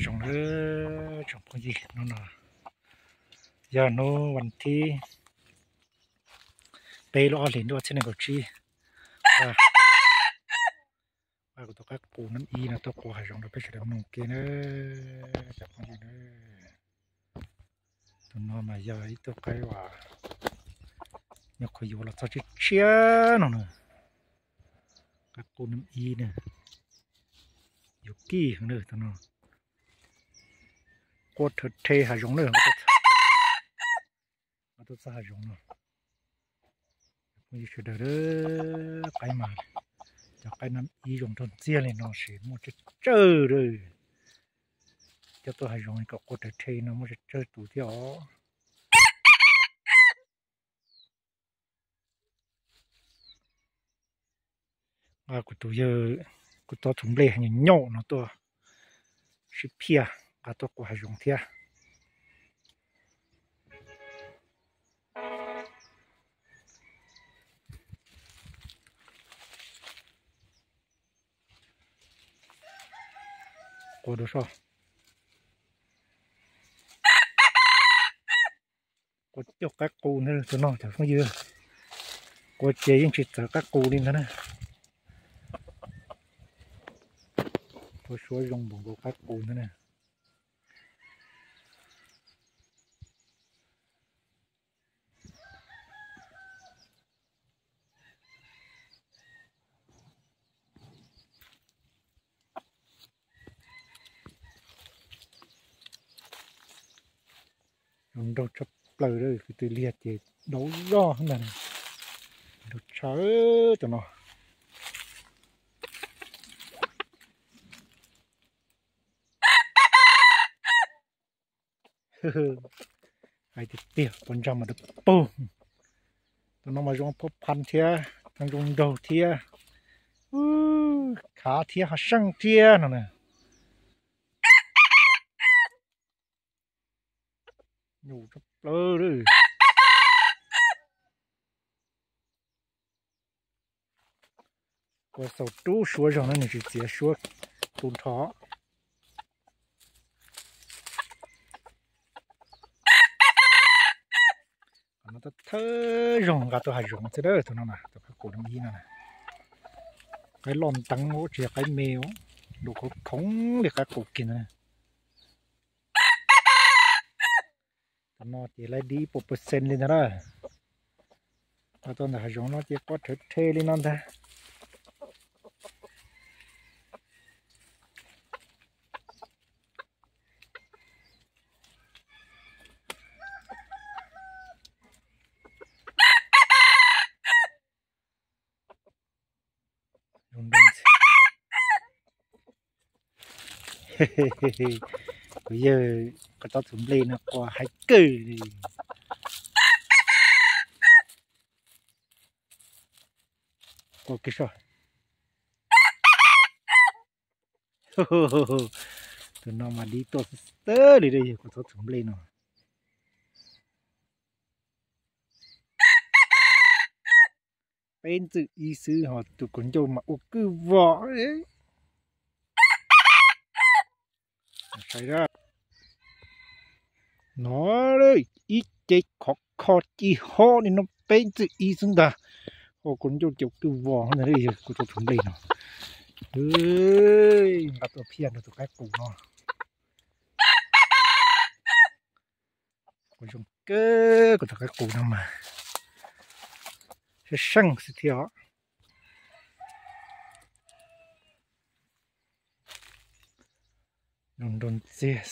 Zoo nawb tsoom phooj ywg, hnub no yog hnub vas thib peb lub ob hlis ntuj txhiab nees nkaum tsib. Nqa kuv tus qaib qus nab ib no tuaj qua hav zoov rau peb sawv daws mloog ke na tsoom phooj ywg na. Tus no mas yog ib tug qaib uas nyuam qhuav yuav los txog tshiab tshiab no na. Qaib qus nab ib na, yuav kij heev na tus no. Qua rhawv rhe hav zoov na, tuaj txog hav zoov no. Phooj ywg sawv daws, qaib mas, cov qaib nab ib zoo nraug ntxiag li no ces muaj tsawg tsawg lawm. Coj tuaj hav zoov kom qua rhawv rhe no muaj tsawg tsawg tus thiab os. Nqa kuv tus yawg, kuv tsob txhuv nplej nyaum nyaum no tuaj sib phiaj, nqa tuaj qua hav zoov thiab. Qua dua soj. Qua cuag qaib qus ntag tus no cov phooj ywg. Qua ces yeej tsis txawv qaib qus li ntag na. Qua suab zoo npaum nkaus qaib qus ntag na. Zoo nraug tshaj plaws, kwv tw liag ces dauv zoj ntag. Nraug tshaj tus no. Hais tiag tiag, pos ntsa mas dawb paug. Tus no mas zoo phab phan thiab, zoo nraug thiab, khav thiab, ho seej thiab no na. Nyuj tshaj plaws li. Kua xaus rub suab zog na, nws tsis txiav suab tu nrho. Qhov no thawj zaug nqa tuaj hav zoov xwb, tus no na, tus qaib qus nab ib no na. Qaib loj nteev, tsis yog qaib me, dua khoov khoov li qaib qus kiag ntag. Tam no ces laib dib ib puas percent li ntag na. Nqa tuaj ntawm hav zoov no ces qua rhawv rhe li no ntag. Kuv yawg kua txob txhuv nplej no qua heev kawg li. Qua kiag soj. Tus no mas dib tuaj xwb li, yog kua txob txhuv nplej no. Peb ntxwm ib xwb ho tus kaus ncauj mas ua kwj vos. Saib no, ib ce khov kho ci ho li no, peb ntxwm ib xwb ntag. Ua kaus ncauj ces ua kwj vos ntag, yog kua txob txhuv nplej no. Nqa tuaj phiaj rau tus qaib qus no. Kuv zoo kawg, kuv tus qaib qus no mas seej seej xwb thiab os. Nroo nroo ntxiag,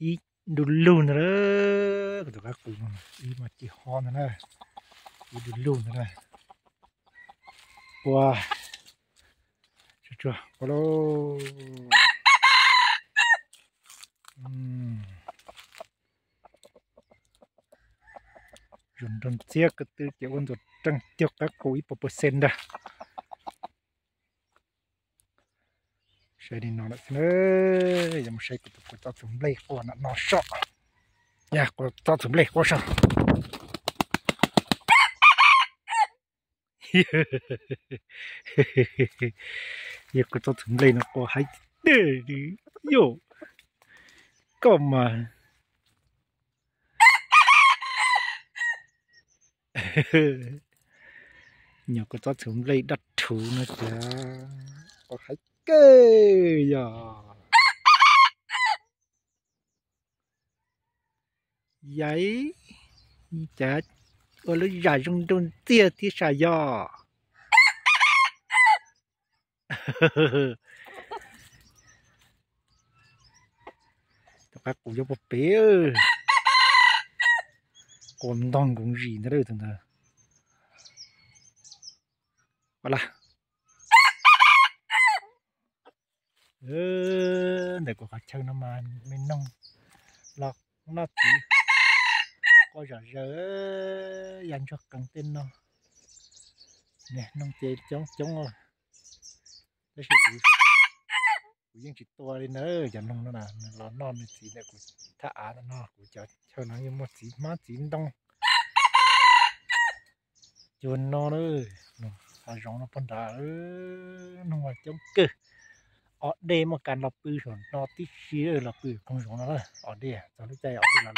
ib du lug ntag lauj, kuv tus qaib qus no ib mas ci ho ntag na, ib du lug ntag na. Ua, tsuag tsuag ua lauj. Zoo nroo ntxiag ko tw ces ua ntxuav reej cuag qaib qus ib puas percent ntag. Saib li no lawm xwb, yuav mus saib kuv tus kua txob txhuv nplej qua no no soj. Kua txob txhuv nplej qua soj. Yog kua txob txhuv nplej no qua heev tej li, yog koj mas nyuam kua txob txhuv nplej daj rhuv no cas ua hais kawg yog. Yaiv, cas ua lub zam zoo nraug ntxiag thiab sas yog. Tus qaib qus yuav puag pem, quas ntog nkoov zis ntag tus ntawd. Ua la, ntawm kuv qhov chaw no mas me noog los noj txiv quaj zom zaws, ya ntsuag qees tej no, noog ces coob coob, tab sis kuv yeej tsis tua li na, cov noog no na, nws los noj nws txiv ntawm kuv thaj av no, kuv cov chaw no yeej muaj txiv hmab txiv ntoo. Cuag no na, hav zoov no puag nrad, noog mas coob kawg. Os dej muaj kas los pw saum no tib si, los pw koog zoov no, os dej txog lub caij os dej los lawm.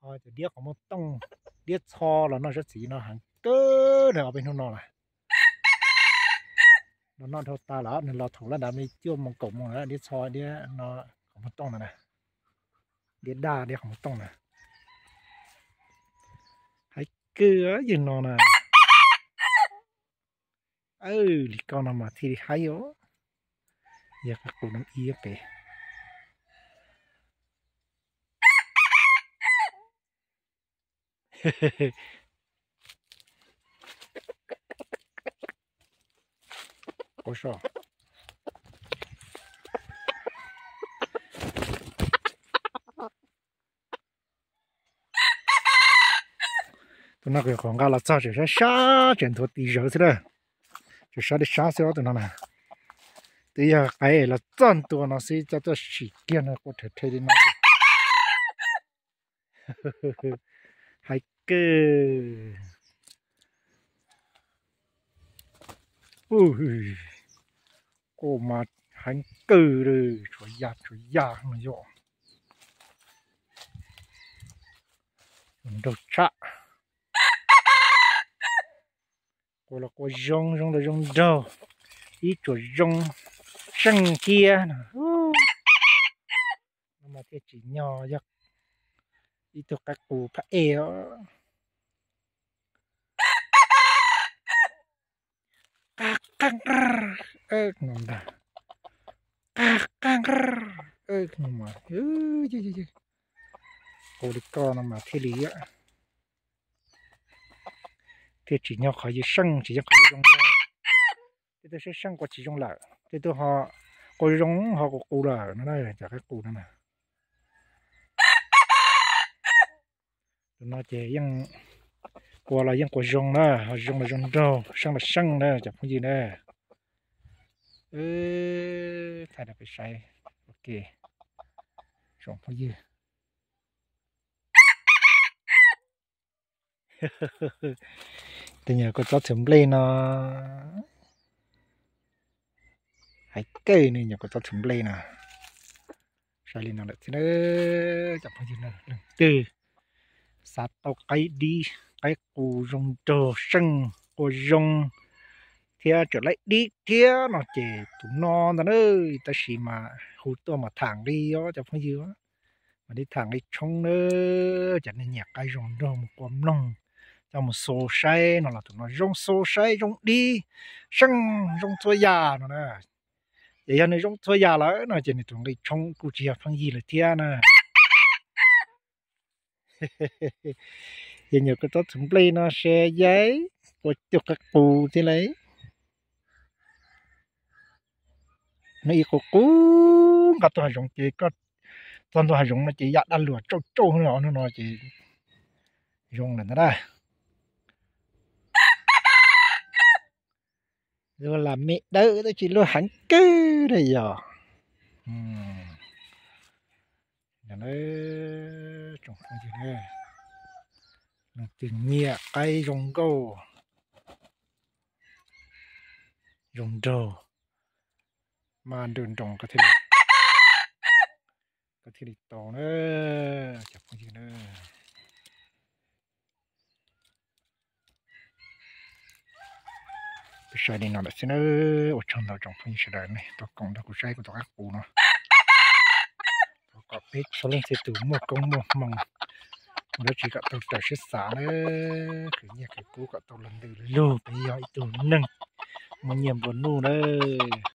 Ho cov diab qhov muag tooj, diab txho los noj sab txiv no heev kawg na, ob peb hnub no lawm. Los noj dhau tas lawm, nws los thaum lab nrad li cuaj moos kaum moos lawm, diab txho diab no, qhov muag tooj no na, diab daj diab qhov muag tooj na. Hais kawg yawg no na. Li koj no mas thiaj li haib os. Yog qus no ib pem. Ua so, tus no kuv qhov nqa los txog tseem sab sab, tseem ntuav tis zawv xwb na. Tseem sab li sab xwb tus no na. Twb yog qaib los txog ntua no xwb, coj tuaj sim kiag no qua rhawv rhe li no. Hais kawg. Kuj mas heev kawg li, tshuav ya tshuav ya no yog nraug tshaj. Qua los qua zoo, zoo los zoo nraug, ib tsuas zoo seej thiab no. No mas thiaj tsim nyog yog ib tug qaib qus phab ej os. Qab qab, no ntag, qab qab, no mas, qus li koj no mas thiaj li, thiaj tsim nyog qhov yus seej, tsim nyog qhov yus zoo. Tej tug seej seej qua tsis zoo lawm, tej tug ho qua zoo ho qua qus lawm no, cov qaib qus no na. Tus no ces yeej qua los yeej qua zoo na, ho zoo los zoo nraug, seej los seej na cov phooj ywg na. Thaij rau peb saib, ok, tsoom phooj ywg. Tus nyuam kua txob txhuv nplej no, hais kawg ne, nyuam kua txob txhuv nplej no. Saib li no lawm thiab, cov phooj ywg na, leej twg xav tau qaib dib, qaib qus zoo nraug seej, qua zoo thiab tseem laib dib thiab no ces tus no ntag na. Tab sis mas hu tuaj mas tham nqi os cov phooj ywg, mas li tham nqi tshoob na. Cov neeg nyiam qaib zoo nraug mus qua mloog, coj mus xo saib no los tus no zoo xo saib, zoo dib, seej, zoo txhua yam no na. Ces yog nws zoo txhua yam lawm no ces nws tus nqi tshoob kuj tsis yog pheej yig lawm thiab na. Yog nyuam kua txob txhuv nplej no se yaib qua cuag qaib qus thiab lauj. Nws ib qus qus nqa tuaj hav zoov ces koj txog ntua hav zoov no ces ya daj luam tsauj tsauj no, no ces zoo lawm ntag na. Luag lam me dawb tab sis luag heev kawg na yog. Tsoom phooj ywg, leej twg nyiam qaib zoo nkauj zoo nraug, Mas nrog nroos koj thiaj li, koj thiaj li tau na, cov phooj ywg na. Peb saib li no lawm xwb na. Ua tsaug ntau tsoom phooj ywg sawv daws nej tau koom nrog kuv saib kuv tus qab qus no. Thov kom peb txhua leej txhua tus muaj koob muaj hmoo, mus dab tsi kom tau raws siab xav na, khwv nyiaj khwv kub kom tau luag ntuj luag lug, peb yog ib tug neeg muaj nyiaj nplua nuj nawb.